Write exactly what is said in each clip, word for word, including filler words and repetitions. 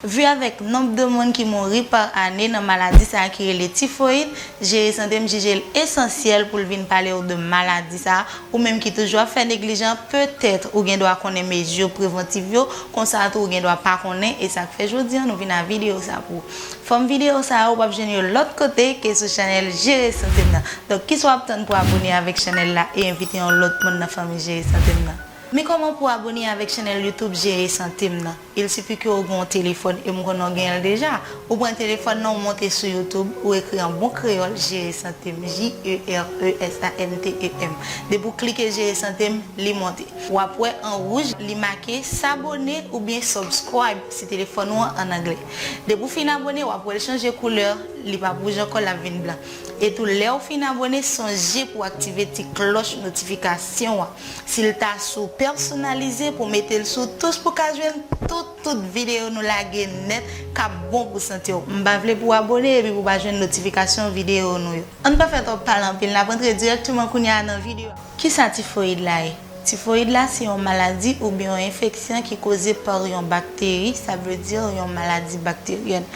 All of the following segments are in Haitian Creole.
Vu avèk nonb de moun ki mouri pa ane nan maladi sa a ki rele tifoyid, Jere Sante m jije l esansyèl pou l vin pale w de maladi sa a, ou menm ki toujou ap fè neglijan, petèt ou gen dwa konnen mezi prevantif yo, konsa tou ou gen dwa pa konnen, e sa k fè jodi a nou vin a videyo sa pou ou. Fòm videyo sa yo w p ap jwenn yo lòt kote ke sou chanèl Jere Sante m nan. Donk, kisa w ap tann pou abone avèk chanèl la e envite yon lòt moun nan fanmi Jere Sante m nan? Men kòman pou abone avèk chanèl YouTube Jere Sante m nan? Il suffit ke w gen yon telefòn e m konnen w gen l deja. Ou pran telefòn nan, ou monte sou YouTube, ou ekri an bon kreyòl Jere Sante m, J E R E S A N T E M. Depi w klike Jere Sante m, li monte. W ap wè an wouj, li make s'abonner oubyen subscribe si telefòn ou an ann anglè. Depi w fin abone, w ap wè l chanje koulè, li p ap wouj ankò, l ap vin blan. E tou, lè w fin abone, sonje pou w aktive ti klòch notifikasyon an. Si l ta sou pèsonalize, pou w mete l sou tous pou w ka jwenn tout, tout videyo nou lage nèt k ap bon pou sante w. M pa vle pou w abone epi pou w pa jwenn notifikasyon videyo nou yo. Ann pa fè twòp pale anpil, n ap antre dirèkteman kounye a nan videyo a. Kisa tifoyid la ye? Tifoyid la se yon maladi oubyen yon enfeksyon ki koze pa yon bakteri, sa vle di yon maladi bakteryèn.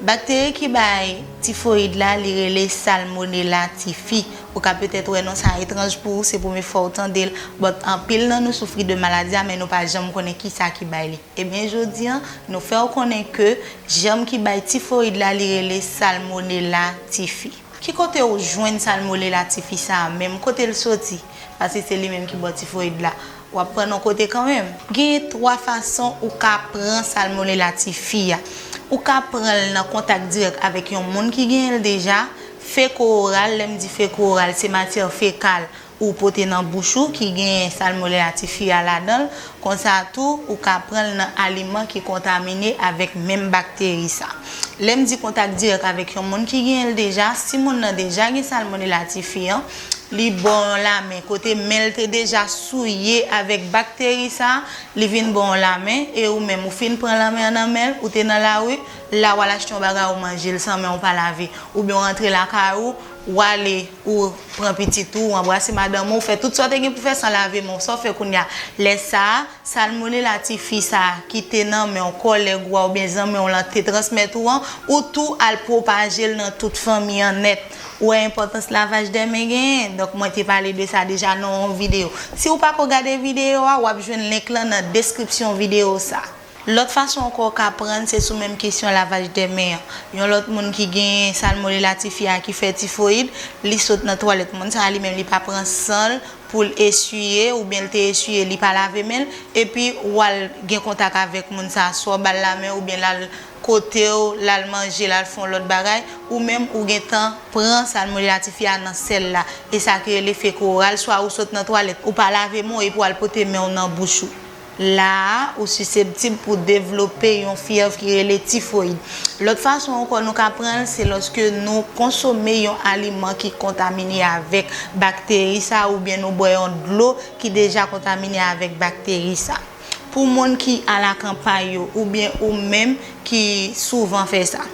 Bakteri ki bay tifoyid la, li rele Salmonella typhi. Ou ka petèt wè non sa etranj pou ou, se premye fwa w tande l, but anpil nan nou soufri de maladi a, men nou pa janm konnen kisa ki bay li. Ebyen, jodi a, nou fè w konnen ke jèm ki bay tifoyid la, li rele Salmonella typhi. Ki kote w jwenn Salmonella typhi sa a menm? Kote l soti? Paske se li menm ki ba w tifoyid la. W ap pran yon kote kanmenm. Gen twa fason ou ka pran Salmonella typhi a. Ou ka pran l nan kontak dirèk avèk yon moun ki genyen l deja, feko oral, lè m di feko oral, se matyè fekal ou pote nan bouch ou ki genyen Salmonella typhi a ladan l. Konsa tou, ou ka pran l nan aliman ki kontamine avèk menm bakteri sa. Lè m di kontak dirèk avèk yon moun ki genyen l deja, si moun nan deja gen Salmonella typhi an, li ba w yon lamen, kote men l te deja souye avèk bakteri sa, li vin ba w yon lamen, e ou menm, ou fin pran lamen an nan men l, ou te nan lari, la w al achte yon bagay ou manje l san men w pa lave, oubyen w rantre lakay ou, w ale, ou pran pitit ou, ou anbrase madanm ou, ou fè tout sa w te gen pou fè san lave men w, sa w fè kounye a? Lè sa a, Salmonella typhi sa a ki te nan men w, kòlèg ou a oubyen zanmi w lan te transmèt ou an, ou tou al pwopaje l nan tout fanmi an nèt. Ou wè enpòtans lavaj dè men genyen? Donk, mwen te pale de sa deja nan yon videyo. Si w pako gade videyo a, w ap jwenn link lan nan deskripsyon videyo sa. Lòt fason ankò w ka pran l, se sou menm kesyon lavaj dè men an. Yon lòt moun ki gen Salmonella typhi a ki fè tifoyid, li sot nan twalèt. Moun sa a li menm li pa pran san l pou l eswiye, oubyen l te eswiye, li pa lave men l, epi w al gen kontak avèk moun sa a, swa w ba l lamen oubyen l al kote w, l al manje, l al fè yon lòt bagay, ou menm ou gentan pran Salmonella typhi a nan sèl la. E sa ki rele feko oral, swa ou sot nan twalèt, ou pa lave men w epi w al pote men w nan bouch ou. La a, ou siseptib pou devlope yon fyèv ki rele tifoyid. Lòt fason ankò nou ka pran l, se lòske nou konsome yon aliman ki kontamine avèk bakteri sa, oubyen nou bwè yon dlo ki deja kontamine avèk bakteri sa. Pou moun ki alakanpay yo, oubyen ou menm ki souvan fè sa.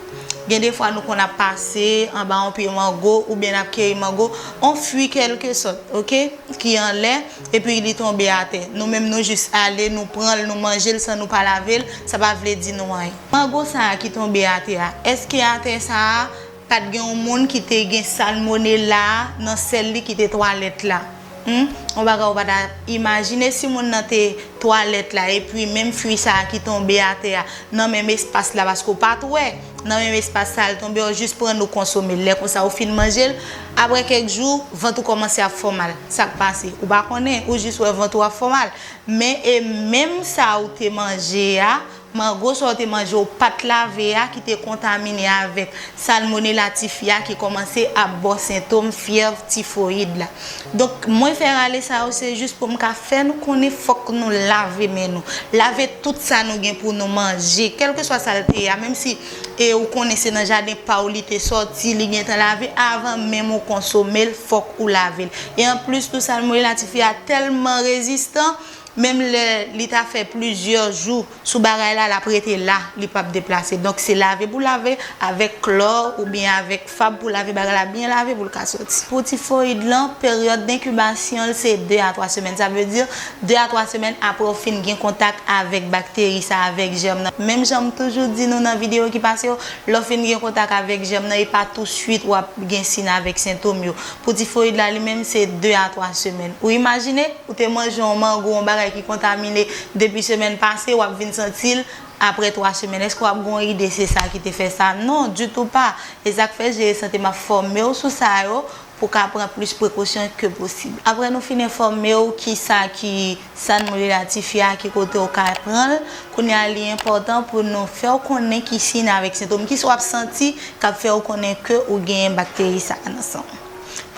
Gen defwa nou konn ap pase anba yon pye mango, oubyen n ap keyi mango, yon fwi kèlkesòt, oke? Ki anlè, epi li tonbe atè. Nou menm nou jis ale, nou pran l, nou manje l san nou pa lave l, sa pa vle di nou anyen. Mango sa a ki tonbe atè a, èske atè sa a pa t gen yon moun ki te gen salmonella nan sèl li ki te twalèt la? Hmm? Yon bagay ou pa ta imajine si moun nan te twalèt la, epi menm fwi sa a ki tonbe atè a, nan menm espas la, paske w pa t wè, nan menm espas sa a l tonbe, ou jis pran l ou konsome l. Lè konsa ou fin manje l, apre kèk jou, vant ou kòmanse ap fè w mal. Sa k pase? Ou pa konnen, ou jis wè vant ou ap fè w mal. Men e menm sa ou te manje a, mango sa ou te manje ou pa t lave a ki te kontamine avèk Salmonella typhi a ki kòmanse ap ba w sentòm fyèv tifoyid la. Donk, mwen fè rale sa yo, se jis pou m ka fè nou konnen fòk nou lave men nou. Lave tout sa nou gen pou nou manje, kèlkeswa sa l te ye a, menm si, e, ou konnen se nan jaden pa w li te sòti, li gentan lave, avan menm ou konsome l, fòk ou lave l. E anplis tou, Salmonella typhi a tèlman rezistan, Menm lè li ta fè plizyè jou sou bagay la, l ap rete la, li p ap deplase. Donk, se lave pou lave avèk klò oubyen avèk fab pou lave bagay la byen lave pou l ka soti. Pou tifoyid lan, peryòd denkibasyon l se de a twa semèn. Sa vle di de a twa semèn apre w fin gen kontak avèk bakteri sa, avèk jèm nan. Menm jan m toujou di nou nan videyo ki pase yo, lè w fin gen kontak avèk jèm nan, e pa touswit w ap gen siy avèk sentòm yo. Pou tifoyid la li menm, se de a twa semèn. Ou imajine, ou te manje yon mango, yon bagay ki kontamine depi semèn pase, w ap vin santi l apre twa semèn. Èske w ap gen yon ide se sa ki te fè sa? Non, ditou pa. E sa k fè Jere Sante m ap fòme w sou sa yo pou w ka pran plis prekosyon ke posib. Apre nou fin enfòme w kisa ki sannmolilatifia, ki kote w ka pran l, kounye a li enpòtan pou nou fè w konnen ki siy avèk sentòm, kisa w ap santi k ap fè w konnen ke ou genyen bakteri sa a nan san w.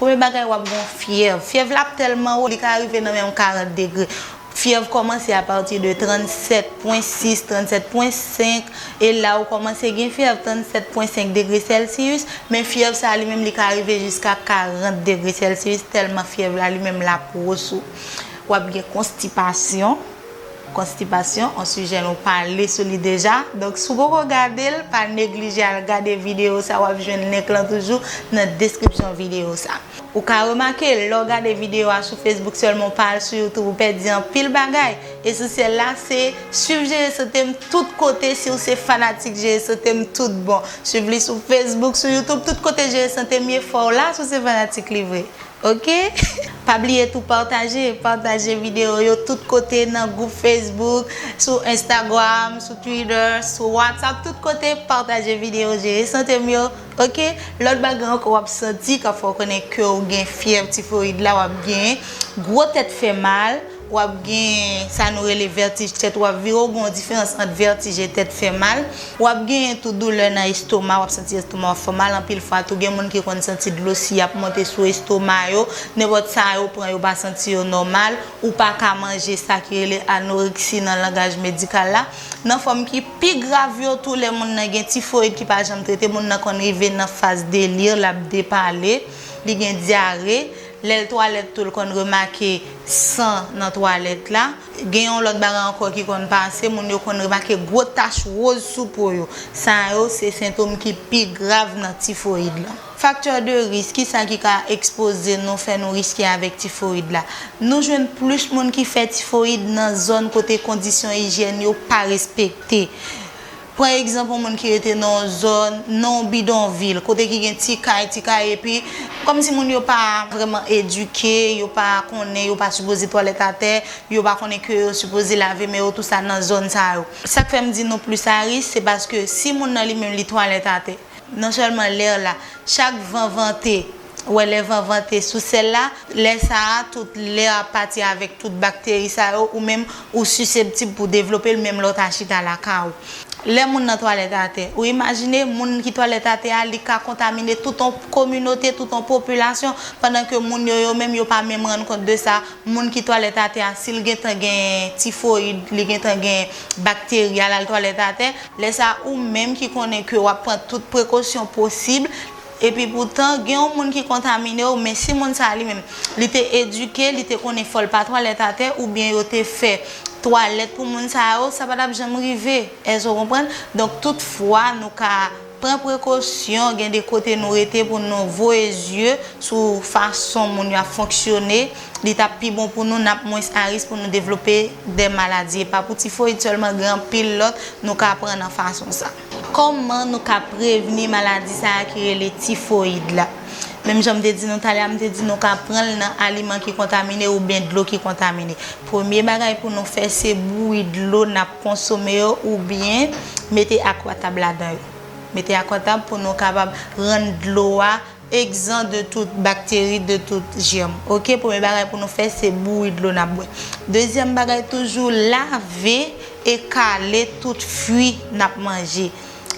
Premye bagay, w ap gen yon fyèv. Fyèv la ap tèlman wo, li ka rive nan menm karant degre. Fyèv kòmanse apati de trannsèt pwen sis, trannsèt pwen senk, e la ou kòmanse gen fyèv, trannsèt pwen senk degre Celsius, men fyèv sa li menm li ka rive jiska karant degre Celsius, tèlman fyèv la li menm l ap wo sou. W ap gen konstipasyon. Konstipasyon, yon sijè nou pale sou li deja. Donk, si w poko gade l, pa neglije al gade videyo sa, w ap jwenn link lan toujou nan deskripsyon videyo sa. Ou ka remake, lè w gade videyo a sou Facebook sèlman, w pa al sou YouTube, ou pèdi anpil bagay. Esansyèl la, se swiv Jere Sante m tout kote. Si w se fanatik Jere Sante m, tout bon. Swiv li sou Facebook, sou YouTube, tout kote Jere Sante m ye, fò w la si w se fanatik li vre. Oke? Pa bliye tou pataje, pataje videyo yo tout kote nan gwoup Facebook, sou Instagram, sou Twitter, sou WhatsApp, tout kote, pataje videyo Jere Sante m yo. Oke? Lòt bagay ankò w ap santi k ap fè w konnen ke w gen fyèv tifoyid la, w ap gen gwo tèt fè mal, w ap gen sa nou rele vètij tèt, w ap vire, w gen yon diferans ant vètij e tèt fè mal. W ap genyen tou doulè nan estoma, w ap santi estoma w ap fè mal. Anpil fwa tou, gen moun ki konn santi dlo si y ap monte sou estoma yo. Nenpòt sa yo pran, yo pa santi yo nòmal. Ou pa ka manje, sa ki rele anoreksi nan langaj medikal la. Nan fòm ki pi grav yo tou, lè moun nan gen tifoyid ki pa janm trete, moun nan konn rive nan faz deli, l ap depale, li gen dyare. Lè l twalèt tou, l konn remake san nan twalèt la. Gen yon lòt bagay ankò ki konn pase, moun yo konn remake gwo tach wòz sou po yo. Sa yo se sentòm ki pi grav nan tifoyid la. Faktè de risk, kisa ki ka ekspoze nou, fè nou riske avèk tifoyid la? Nou jwenn plis moun ki fè tifoyid nan zòn kote kondisyon ijyèn yo pa respekte. Pran egzanp yon moun ki rete nan yon zòn, nan yon bidonvil, kote ki gen ti kay, ti kay, epi kòmsi moun yo pa vrèman edike, yo pa konnen, yo pa sipoze twalèt atè, yo pa konnen ke yo sipoze lave men yo, tou sa nan zòn sa yo. Sa k fè m di nou plis a risk, se paske si moun nan li menm li twalèt atè, non sèlman lè la, chak van vante, ou wè lè van vante sou sèl la, lè sa a, tout lè ap pati avèk tout bakteri sa yo, ou menm ou siseptib pou devlope l menm lè w ta chita lakay ou. Lè moun nan twalèt atè, ou imajine moun ki twalèt atè a, li ka kontamine tout yon kominote, tout yon popilasyon, pandan ke moun yo, yo menm, yo pa menm rann kont de sa. Moun ki twalèt atè a, si l gentan gen tifoyid, li gentan gen bakteri a, l al twalèt atè, lè sa a, ou menm ki konnen ke w ap pran tout prekosyon posib, epi poutan, gen yon moun ki kontamine w, men si moun sa a li menm, li te edike, li te konnen fò l pa twalèt atè, oubyen yo te fè twalèt pou moun sa yo, sa pa t ap janm rive. Èske w konprann? Donk, tout fwa, nou ka pran prekosyon, gen de kote nou rete pou nou voye zye sou fason moun yo ap fonksyone, li t ap pi bon pou nou, n ap mwens a risk pou nou devlope de maladi. E pa pou tifoyid sèlman, gen anpil lòt nou ka pran nan fason sa. Kòman nou ka prevni maladi sa a ki rele tifoyid la? Menm jan m te di nou talè a, m te di nou ka pran l nan aliman ki kontamine oubyen dlo ki kontamine. Premye bagay pou nou fè, se bouyi dlo n ap konsome yo oubyen mete akwatab ladan yo. Mete akwatab pou nou kapab rann dlo a egzan de tout bakteri, de tout jèm. Oke, premye bagay pou nou fè, se bouyi dlo n ap bwè. Dezyèm bagay toujou, lave e kale tout fwi n ap manje.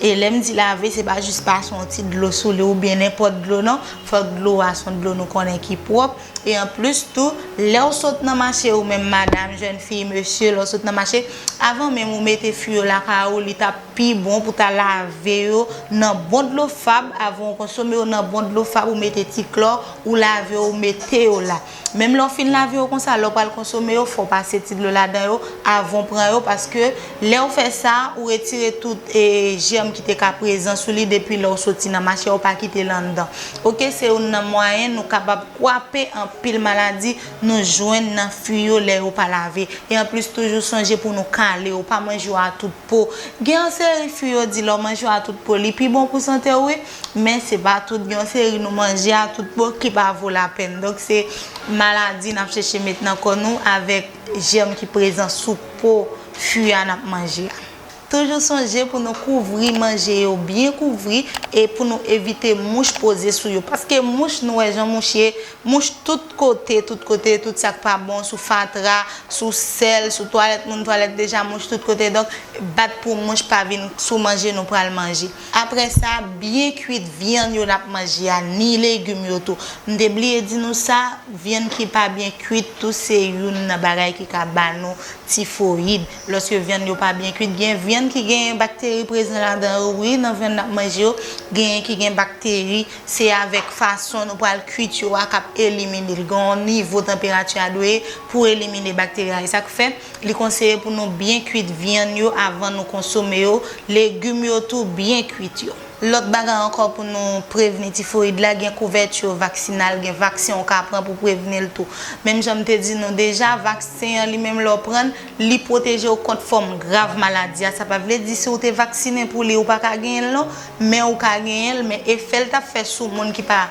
E lè m di lave, se pa jis pase yon ti dlo sou li oubyen nenpòt dlo non. Fòk dlo a se yon dlo nou konnen ki pwòp. E anplis tou, lè w sot nan mache ou menm madanm, jèn fi, mesye, lè w sot nan mache, avan menm ou mete fwi yo lakay ou, li t ap pi bon pou ta lave yo nan bon dlo fab, avan w konsome yo nan bon dlo fab, ou mete ti klò, ou lave yo, ou mete yo la. Menm lè w fin lave yo konsa, lè w pral konsome yo, fò w pase ti dlo ladan yo avan w pran yo, paske lè w fè sa, ou retire tout, e, jèm ki te ka prezan sou li depi lè w soti nan mache a, ou pa kite l anndan. Oke, se youn nan mwayen nou kapab kwape anpil maladi nou jwenn nan fwi yo lè yo pa lave. E anplis, toujou sonje pou nou kale yo, pa manje yo a tout po. Gen yon seri fwi yo di lè w manje yo a tout po, li pi bon pou sante w, wi, men se pa tout. Gen yon seri nou manje a tout po ki pa vo lapenn. Donk, se maladi n ap chèche met nan kò nou avèk jèm ki prezan sou po fwi a n ap manje a. Toujou sonje pou nou kouvri manje yo, byen kouvri, e pou nou evite mouch poze sou yo. Paske mouch, nou wè jan mouch ye, mouch tout kote, tout kote, tout sa k pa bon, sou fatra, sou sèl, sou twalèt moun, twalèt deja mouch tout kote. Donk, bat pou mouch pa vin sou manje nou pral manje. Apre sa, byen kwit vyann yo n ap manje a, ni legim yo tou. M te bliye di nou sa, vyann ki pa byen kwit tou se youn nan bagay ki ka ba nou tifoyid. Lòske vyann yo pa byen kwit, gen vyann ki gen bakteri prezan ladan yo, wi, nan vyann n ap manje yo, genyen ki gen bakteri, se avèk fason nou pral kwit yo a k ap elimine l. Gen yon nivo tanperati a dwe ye pou elimine bakteri a. E sa k fè, li konseye pou nou byen kwit vyann yo avan nou konsome yo, legim yo tou byen kwit yo. Lòt bagay ankò pou nou prevni tifoyid la, gen kouvèti vaksinal, gen vaksen ou ka pran pou prevni l tou. Menm jan m te di nou deja, vaksen an li menm lè w pran l, li pwoteje w kont fòm grav maladi a. Sa pa vle di si w te vaksinen pou li, ou pa ka genyen l non, men ou ka genyen l, men efè l t ap fè sou moun ki pa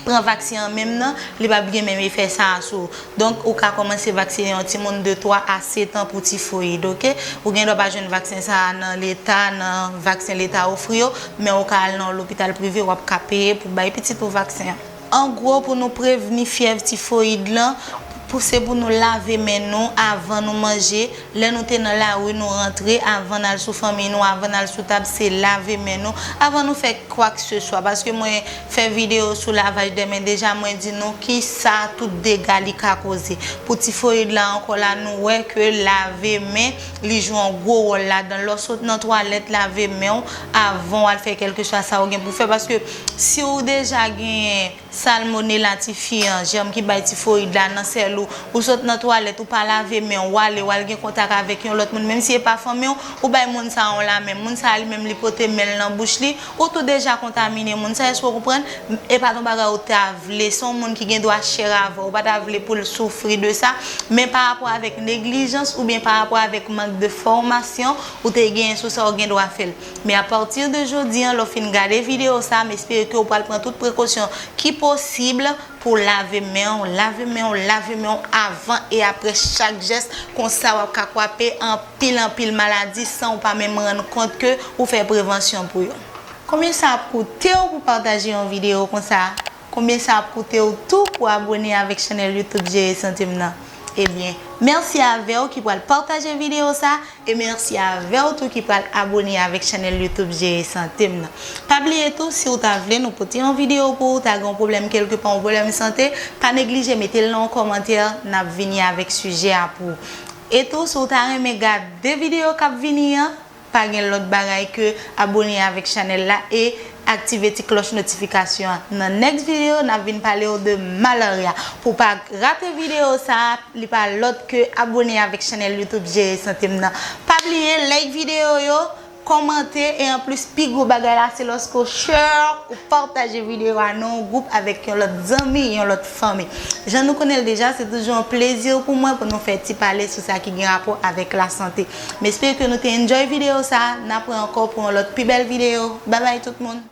pran vaksen an menm nan, li p ap gen menm efè sa a sou ou. Donk, ou ka kòmanse vaksinen yon timoun de twa a sèt an pou tifoyid, oke? Ou gen dwa pa jwenn vaksen sa a nan leta, nan vaksen leta ofri yo, men ou ka al nan yon lopital prive, w ap ka peye pou bay pitit ou vaksen an. An gwo, pou nou prevni fyèv tifoyid lan, pou, se pou nou lave men nou avan nou manje. Lè nou te nan lari, nou rantre, avan n al sou fanmi nou, avan n al sou tab, se lave men nou avan nou fè kwakseswa. Paske mwen fè videyo sou lavaj de men deja, mwen di nou kisa tout dega li ka koze. Pou tifoyid la ankò la, nou wè ke lave men, li jwe yon gwo wòl ladan. Lè w sot nan twalèt, lave men w avan w al fè kèlkeswa sa w gen pou fè. Paske si w deja genyen salmonela tifi an, jèm ki bay tifoyid la nan sèl ou, ou sot nan twalèt, ou pa lave men w, w ale, w al gen kontak avèk yon lòt moun, menm si e pa fanmi w, ou bay moun sa a yon lamen. Moun sa a li menm li pote men l nan bouch li, ou tou deja kontamine moun sa a, èske w konprann? E pa t yon bagay ou ta vle, se yon moun ki gen dwa share avè w, ou pa ta vle pou l soufri de sa, men pa rapò avèk neglijans oubyen pa rapò avèk mank de fòmasyon ou te genyen sou sa, ou gen dwa fè l. Men apati de jodi an, lè w fin gade videyo sa a, m espere ke w pral pran tout prekosyon ki posib pou w lave men w, lave men w, lave men w avan e apre chak jès. Konsa, w ap ka kwape anpil, anpil maladi san w pa menm rann kont ke ou fè prevansyon pou yo. Konbyen sa ap koute w pou pataje yon videyo konsa? Konbyen sa ap koute w tou pou abone avèk chanèl YouTube Jere Sante m nan? Ebyen, mèsi avè w ki pral pataje videyo sa, e mèsi avè w tou ki pral abone avèk chanèl YouTube Jere Sante m nan. Pa bliye tou, si w ta vle nou pote yon videyo pou ou, ta gen yon pwoblèm kèlkepa, yon pwoblèm sante, pa neglije mete l nan yon kòmantè, n ap vini avèk sijè a pou ou. E tou, si w ta renmen gade videyo k ap vini an, pa gen lòt bagay ke abone avèk chanèl la e aktive ti klòch notifikasyon an. Nan next videyo, n ap vin pale w de malarya. Pou w pa rate videyo sa a, li pa lòt ke abone avèk chanèl YouTube Jere Sante m nan. Pa bliye like videyo yo, kòmante, e anplis, pi gwo bagay la, se lòske w share, ou pataje videyo a nan yon gwoup avèk yon lòt zanmi, yon lòt fanmi. Jan nou konnen l deja, se toujou yon plezi pou mwen pou nou fè ti pale sou sa ki gen rapò avèk lasante. M espere ke nou te enjoy videyo sa a. N ap wè ankò pou yon lòt pi bèl videyo. Babay tout moun!